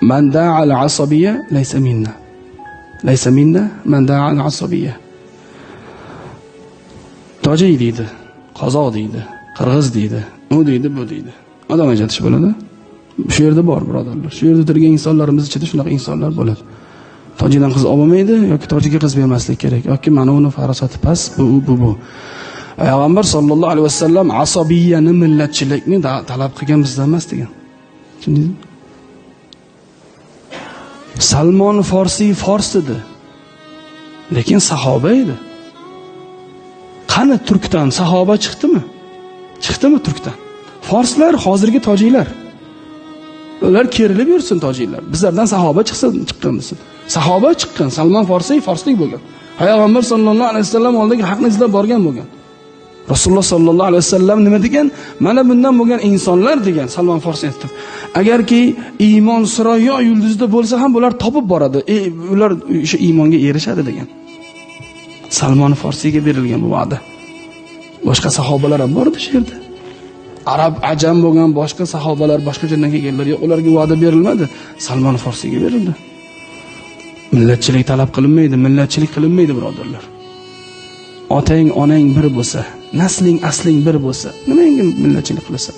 Man da'a al-asabiyya laysa minna. Laysa minna man da'a al-asabiyya. Tojik deydi, qozoq deydi, qirg'iz deydi, u deydi, bu deydi. Odam ajratish bo'ladi. Shu yerda bor, birodarlar. Shu yerda turgan insonlarimiz ichida shunaqa insonlar bo'ladi. Tojikdan qiz olmaydi yoki tojikka qiz bermaslik kerak yoki mana uni farosati past, bu bu bu. Payg'ambar sollallohu alayhi vasallam asabiyani, millatchilikni talab qilgan bizdan emas degan. Tushundingizmi? Salmon Forsiy fors edi. Lekin sahoba edi. Qani turkdan sahoba chiqdimi? Chiqdimi turkdan? Forslar hozirgi tojiklar. Ular kerilib yursin tojiklar. Bizlardan sahoba chiqsin, chiqqan desin. Sahoba chiqqan, Salmon Forsiy forslik bo'lgan. Payg'ambar sollallohu alayhi vasallam oldiga haqni izlab borgan bo'lgan. Rasululloh sollallohu alayhi vasallam nima degan? Mana bundan bo'lgan insonlar degan Salmon Forsiy aytib. Agarki iymon Surayyo yulduzida bo'lsa ham bular topib boradi. Ular o'sha iymonga erishadi degan. Salmon Forsiyga berilgan bu va'da. Boshqa sahobalar ham bor edi shu yerda. Arab, ajam bo'lgan boshqa sahobalar, boshqa joydan kelganlar yo'q, ularga va'da berilmadi. Salmon Forsiyga berildi. Millatchilik talab qilinmaydi, millatchilik qilinmaydi, birodarlar. Otang, onang bir bo'lsa, nasling, asling bir bo'lsa, nimaga millatchilik qilasan?